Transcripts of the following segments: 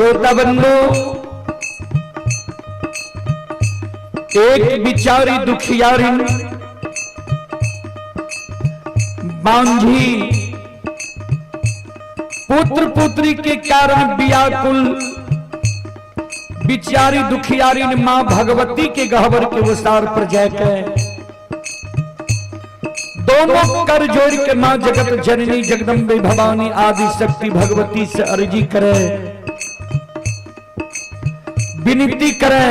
श्रोता बंधु, एक बिचारी दुखियारी बांझी पुत्र पुत्री के कारण व्याकुल बिचारी दुखियारी ने मां भगवती के गहबर के उसार पर जाके दोनों कर जोड़ के मां जगत जननी जगदम्बे भवानी आदि शक्ति भगवती से अर्जी करे, विनती करे,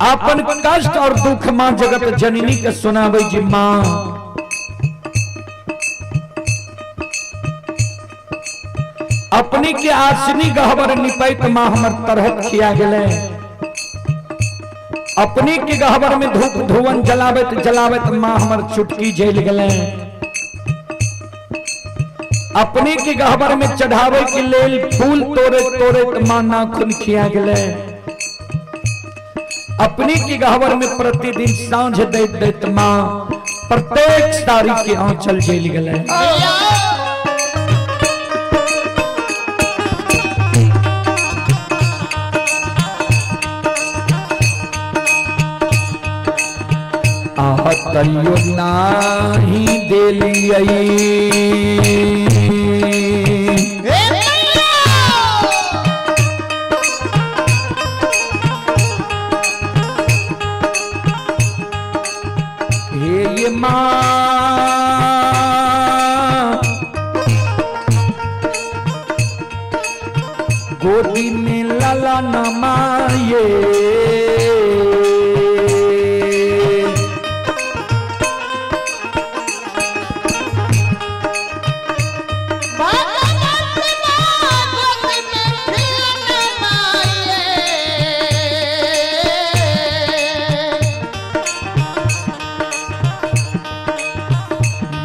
अपन कष्ट और दुख मां जगत जननी के सुनावे जी मां अपनी के आसनी गहबर निपैत मां हमर तरहत खिया गेले, अपनी के गहबर में धूप धुवन जलावत जलावत मां हमर चुटकी जल गेले, अपने के गहबर में चढ़ावे के लेल फूल तोड़े तोड़े मां नाखून खिया गेले, अपने के गहबर में प्रतिदिन सांझ दैत दैत मां प्रत्येक साड़ी के आंचल जल गेले। आह तैयो नाही देलियै हे ये माँ गोदी में लाला नमाये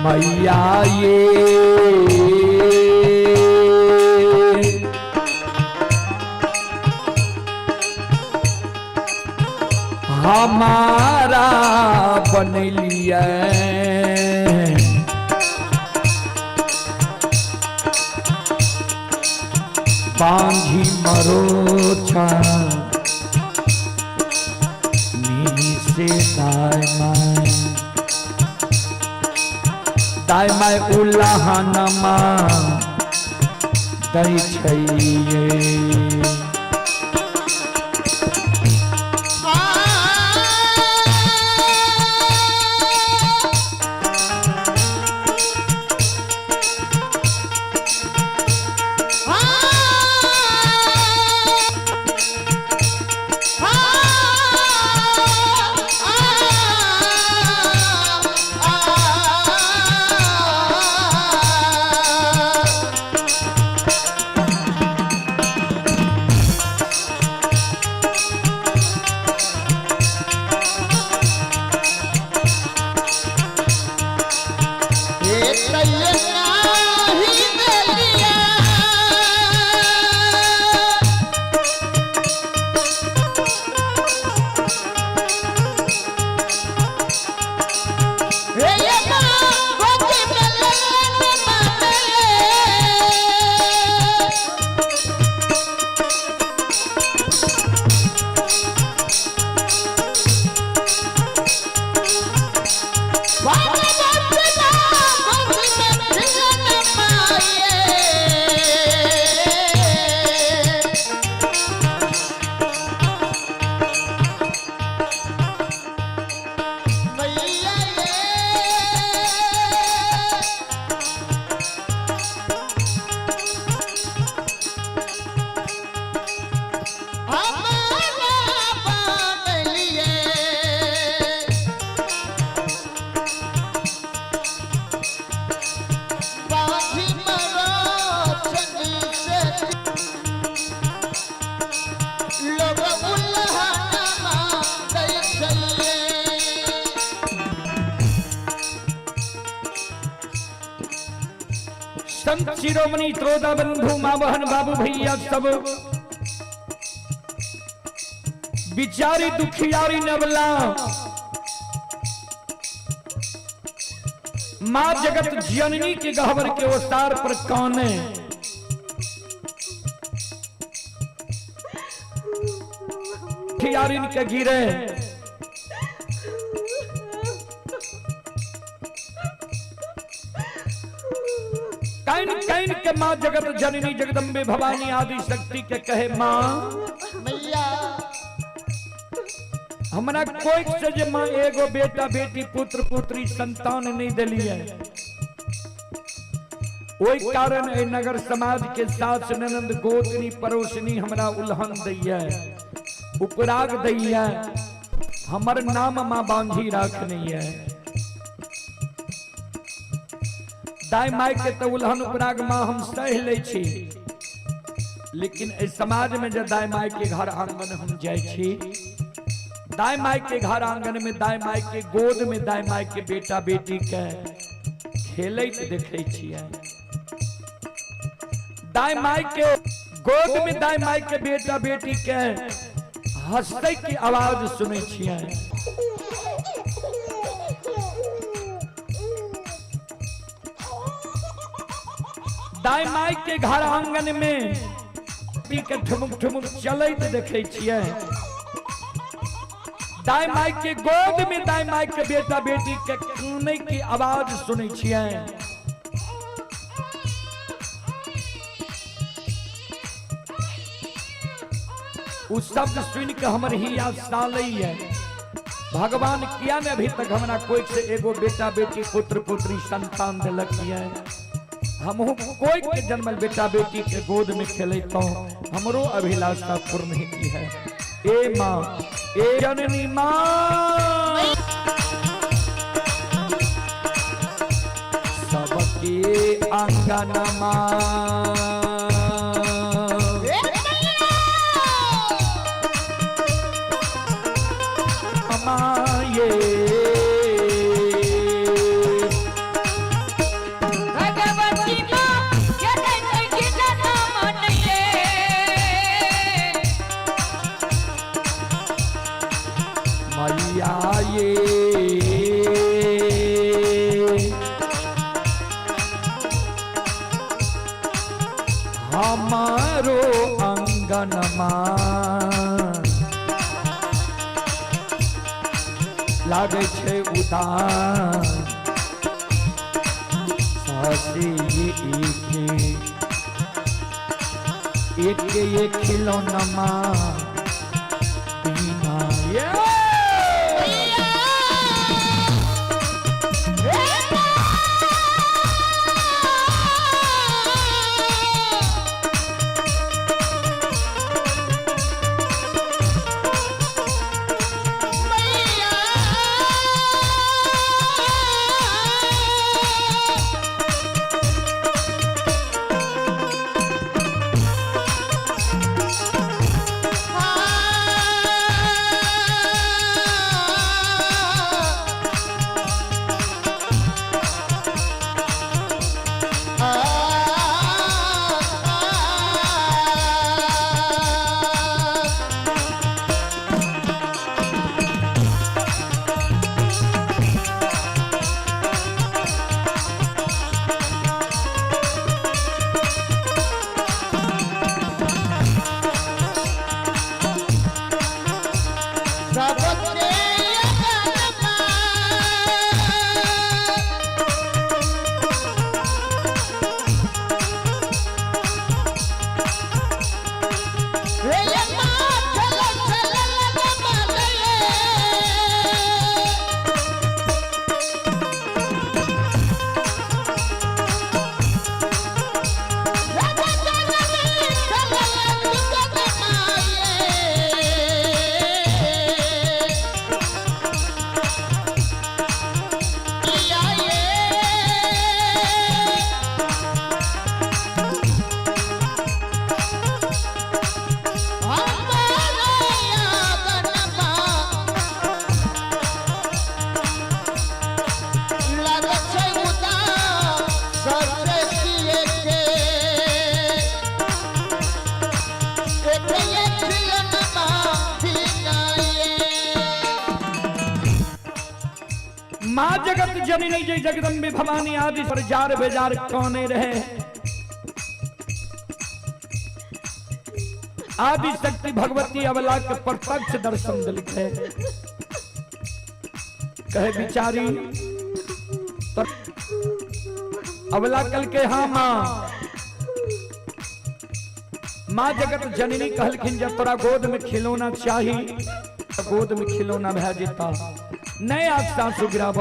मैया ये हमारा बनलिए बांझी मरोछा नी से दाय माय दाय माय उलाहनमा दै छैये। संत शिरोमणि त्रोदा बंधु माँ बहन बाबू भैया सब बिचारी दुखियारी नवला माँ जगत जननी के गहवर के ओसार पर काने कोठियारिन के गिरे। Can can के माँ जगत जननी जगदम्बे भवानी आदि शक्ति के कहे माँ मैया हमरा कोई से जे माँ एगो बेटा बेटी पुत्र पुत्री संतान नहीं दिली है, ओहि कारण एहि नगर समाज के सास ननंद गोतनी पड़ोसनी हमरा उल्हन दैया, उपराग दैया, हमर नाम माँ बांझी राखने है। दाई माई के तो उल्हन उपराग माँ हम सह लै छी, लेकिन एहि समाज में जे दाई माई के घर आंगन हम जाइ छी, दाई माई के घर आंगन में दाई माई के गोद में दाई माई के बेटा बेटी के खेलैत देखै छियै, दाई माई के गोद में दाई माई के बेटा बेटी के हंसै के आवाज सुनै छियै। दाई माई के घर आंगन में पी के ठुमुक ठुमुक चलैत देखै छियै, दाई माई के गोद में दाई माई के बेटा बेटी के कानै के आवाज सुनै छियै। उ शब्द सुन के हमर हिया सालैया, भगवान किया ने अभी तक हमरा कोई से एगो बेटा बेटी पुत्र पुत्री संतान दिलक है, हमहू कोई के जन्मल बेटा बेटी के गोद में खेलता हमरो अभिलाषा पूर्ण होती है। ए माँ, ए जननी माँ, सबके आंगन माँ ये भगवती माँ जगत की नाम ये मैया ये हमारो अंगन माँ लागे छे उदान सासी एक एक खिलौना माँ बिना ये माँ जगत जननी जय जगदम्बे भवानी आदि पर जार बेजार कौने रहे। आदि शक्ति भगवती अबला के प्रत्यक्ष दर्शन दिलकै। कहे बिचारी तो अबला कल के हाँ माँ, माँ जगत जननी कहलखिन जब तोरा गोद में खिलौना चाही तो गोद में खिलौना भए जेता। नहीं आज सासु गिराब,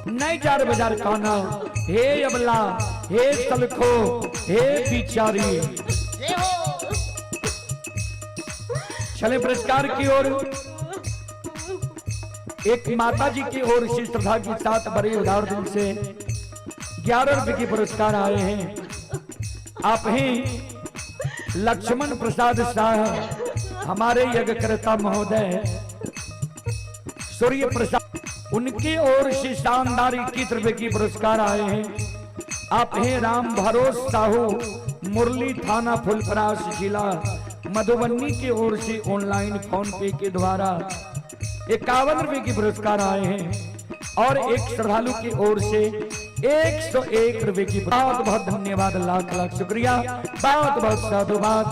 नहीं जार बाजार काना। हे अबला, हे सलखो, हे बिचारी। चले पुरस्कार की ओर। एक माता जी की ओर से श्रद्धा के साथ बड़े उदार दिल से 11 रुपए के पुरस्कार आए हैं। आप ही लक्ष्मण प्रसाद शाह हमारे यज्ञकर्ता महोदय सूर्य प्रसाद, उनकी ओर से शानदार 21 रुपए की पुरस्कार आए हैं। आप हैं राम भरोस साहू, मुरली थाना फुलपरास जिला मधुबनी की ओर से ऑनलाइन फोन पे के द्वारा 51 रुपए की पुरस्कार आए हैं। और एक श्रद्धालु की ओर से 101 रुपए की। बहुत बहुत धन्यवाद, लाख लाख शुक्रिया, बहुत बहुत साधुवाद।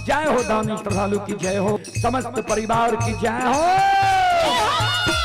जय हो दानी श्रद्धालु की जय हो, समस्त परिवार की जय हो।